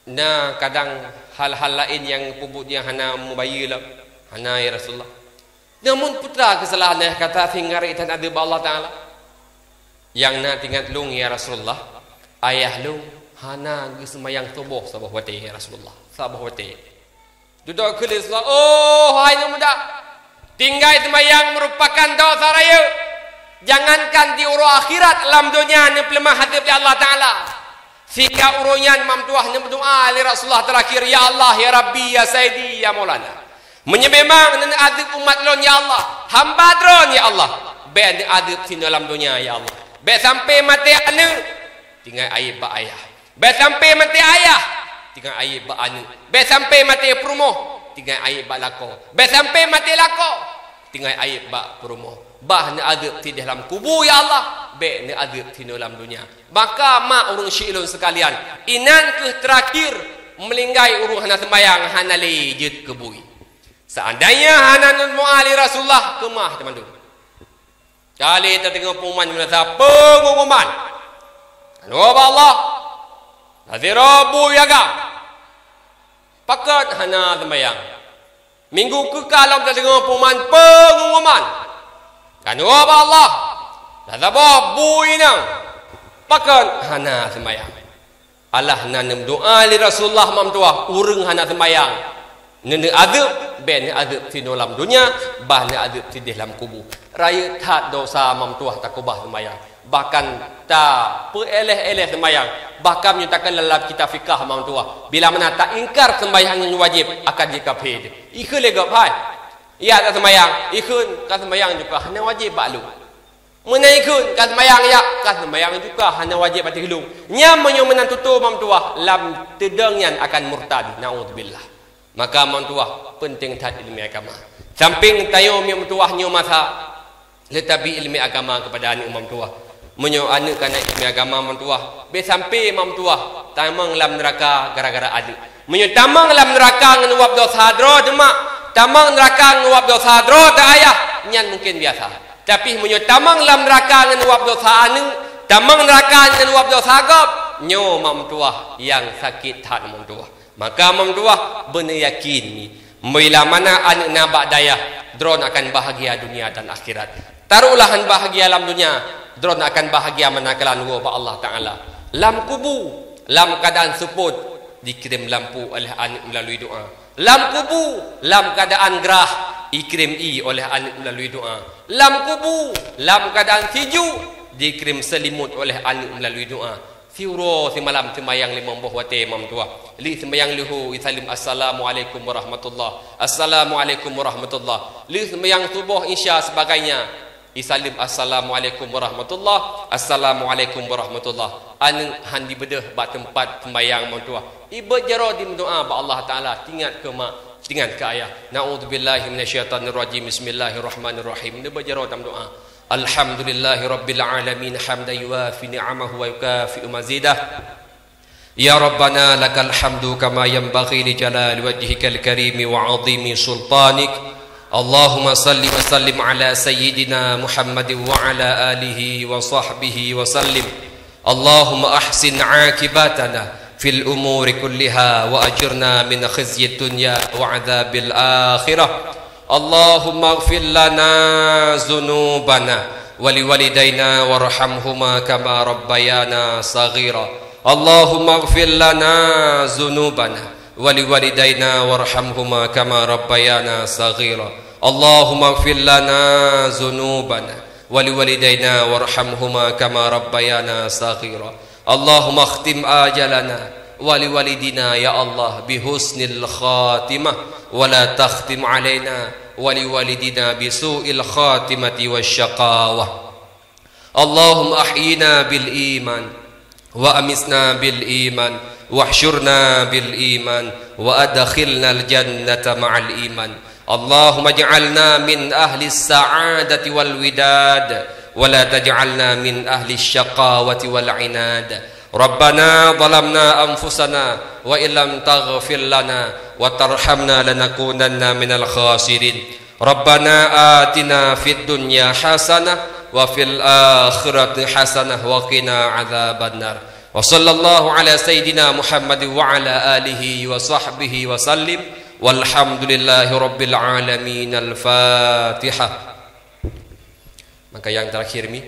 na kadang hal-hal laén nyang geupeubuet nyang hana meubayeue lom?" "Hana, ya Rasulullah." "Namun peue teuma keusalahan ayah gata sehingga rot that azeub Allah Taala?" "Nyang na teuingat lôn, ya Rasulullah, ayah lôn hana geuseumayang suboh saboh watée, ya Rasulullah, saboh watée." Tudoe kheun lé Rasulullah, "Oh, hai aneuëk muda, tinggai seumayang meurupakan desya rayeuk. Jangankan di uroe akhirat, lam donya neupeuleumah azeub lé Allah Taala." Sehingga uroe nyan mak meutuah neumeudoá lé Rasulullah teurakhir, "Ya Allah, ya Rabbi, ya Sayyidi, ya Maulana. Meunyoe memang neuneuk azeub umat lôn, ya Allah, hamba droen, ya Allah, bék neuazeub sinoe lam donya, ya Allah. Bék sampai maté aneuëk, tinggai ayeb bak ayah. Bék sampai maté ayah, tinggai ayeb bak aneuëk. Bék sampai maté peurumoh, tinggai ayeb bak lakoe. Bék sampai maté lakoe, tinggai ayeb bak peurumoh. Bah neuazeub sideh lam kubu, ya Allah, bék neuazeub sinoe lam donya." Maka mak ureuëng syiek lôn seukalian, inan kheueh teurakhir meuninggai ureuëng hana seumayang, hana lé jeuet keu bui. Seandainya hana neumeudoá lé Rasulullah, keumah teuma dum. Ka lheueh tadeungoe pengumuman meunasah, pengumuman. Aneuk bak Allah, na sidroe bui agam. Pakon hana seumayang. Minggu keuka lom tadeungoe pengumuman, pengumuman. Aneuk bak Allah, na saboh bui inong. Pakon hana seumayang. Alah na neumeudoá lé Rasulullah mak meutuah, ureuëng hana seumayang, neuneuk azeub, bék neuazeub sinoe lam donya, bah neuazeub sideh lam kubu. Rayeuk that desya mak meutuah takeubah seumayang. Bahkan tapeuéléh-éléh seumayang. Bahkan meunyoe takalon lam kitab fikah mak meutuah, bila mana taingkar seumayang nyang wajéb, akan jikafé. Ikheun lé gob, "Hai, ya ka seumayang." Ikheun, "Ka seumayang juga hana wajéb bak lôn." Meunan ikheun, "Ka seumayang ya, ka seumayang juga hana wajéb ateueh lôn." Nyan meunyoe meunan tutoe mak meutuah, lam teudong nyan akan murtad. Naudzubillah. Maka mak meutuah, peunteng that iéleumé agama. Sampéng tanyoe mak meutuah nyoe masa, leutabri iéleumé agama keupada aneuëk mak meutuah. Meunyoe aneuëk ka na iéleumé agama mak meutuah, bék sampai mak meutuah tamong lam neuraka gara-gara aneuëk. Meunyoe tamong lam neuraka ngon uab desya droe teuh mak, tamong neuraka ngon uab desya droe teuh ayah, nyan mungken biasa. Tapi meunyoe tamong lam neuraka ngon uab desya aneuëk, tamong neuraka ngon uab desya gob, nyoe mak meutuah nyang sakét that mak meutuah. Maka mak meutuah beuneuyakin mi, bila mana aneuëk na bak dayah, droen akan bahagia dunia dan akhirat. Taruhlah han bahagia lam dunia, droen akan bahagia manakala neuwoe bak Allah Taala. Lam kubu, lam keuadaan seupôt, dikirém lampu oleh aneuëk meulalu doá. Lam kubu, lam keuadaan grah, ikirém ié oleh aneuëk meulalu doá. Lam kubu, lam keuadaan sijuek, dikirém seulimut oleh aneuëk meulalu doá. Siuroe simalam seumayang limong boh watée mak meutuah. Lheueh seumayang leuhô, isaleuem, "Assalamualaikum warahmatullah. Assalamualaikum warahmatullah." Lheueh seumayang suboh, isya, sebagainya. Isaleuem, "Assalamualaikum warahmatullah, assalamualaikum warahmatullah." Aneuëk han jibeudôh bak teumpat seumayang mak meutuah. Ibeuet jaroe dimeudoá bak Allah Taala, teuingat keu mak, teuingat keu ayah. Naudzubillahi minasyaitonirrajim. Bismillahirrahmanirrahim. Neubeuet jaroe tameudoá. Alhamdulillahirabbil alamin, hamdan yuwafi ni'amahu wa yukafi'u mazidah. Ya Rabbana, lakal hamdu kama yanbaghi li jalali wajhikal karimi wa azimi sultanik. Allahumma salli wa sallim ala sayyidina Muhammadin wa ala alihi wa sahbihi wa sallim. Allahumma ahsin aqibatana fil umuri kulliha wa ajirna min khizyid dunya wa adzabil akhirah. Allahumma ighfir lana dzunubana ولوالدينا وارحمهما كما ربيانا صغيرا. اللهم اغفر لنا ذنوبنا ولوالدينا وارحمهما كما ربيانا صغيرا. اللهم اغفر لنا ذنوبنا ولوالدينا وارحمهما كما ربيانا صغيرا. اللهم اختم آجالنا ولوالدينا يا الله بحسن الخاتمة، ولا تختم علينا ولوالدينا بسوء الخاتمة والشقاوة. اللهم أحينا بالإيمان وأمتنا بالإيمان واحشرنا بالإيمان وأدخلنا الجنة مع الإيمان. اللهم اجعلنا من أهل السعادة والوداد، ولا تجعلنا من أهل الشقاوة والعناد. ربنا ظلمنا أنفسنا وإن لم تغفر لنا وترحمنا لنكونن من الخاسرين. ربنا آتنا في الدنيا حسنة وفي الآخرة حسنة وقنا عذاب النار. وصلى الله على سيدنا محمد وعلى آله وصحبه وسلم. والحمد لله رب العالمين. الفاتحة. Maka nyang terakhir mi,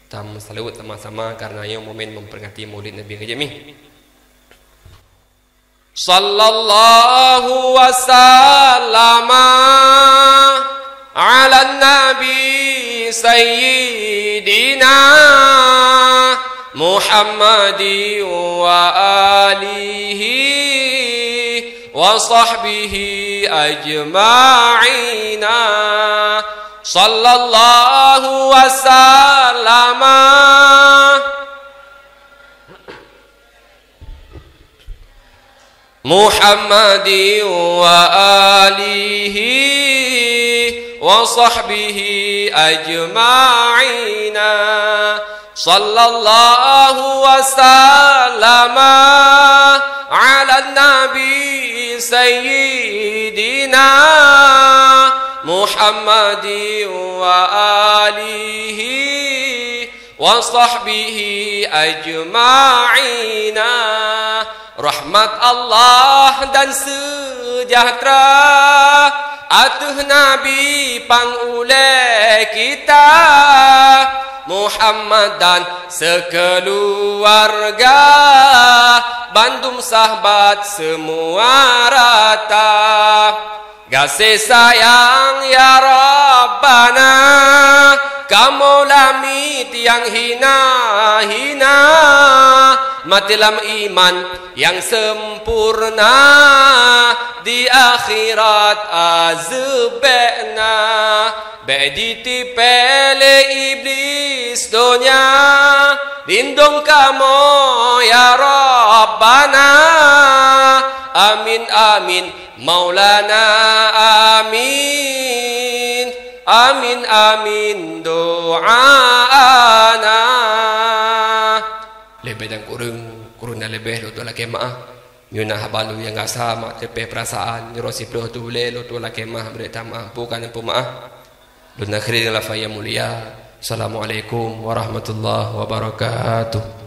tam salawat sama-sama karena nyoe momen memperingati Maulid Nabi keu jih mi. صلى الله وسلم على النبي سيدنا محمد وآله وصحبه أجمعين. صلى الله وسلم محمد وآله وصحبه أجمعين. صلى الله وسلم على النبي سيدنا محمد وآله وصحبه أجمعين. Rahmat Allah dan sejahtera ateueh Nabi pang ulée kita, Muhammad dan sekeluarga, bandum sahabat semua rata. Gaséh sayang ya Rabbana, kamoe lamiet nyang hina-hina, maté lam iman nyang sempurna, di akhirat azeub bék na. Bék jitipée lé Iblih donya, lindong kamoe ya Rabbana. Amin, amin. Maulana, amin. Amin, amin, doana. Leubeh dan kureueng, kureueng dan leubeh, lôn tuan lakée meuáh. Nyoe na haba lôn nyang gasa mak teupeh peurasaan, nyoe siploh tu lé lôn tuan lakée meuáh, bri tameuáh, bukan peumaáh. Lôn akhiri dengan lafaz nyang mulia. Assalamualaikum warahmatullahi wabarakatuh.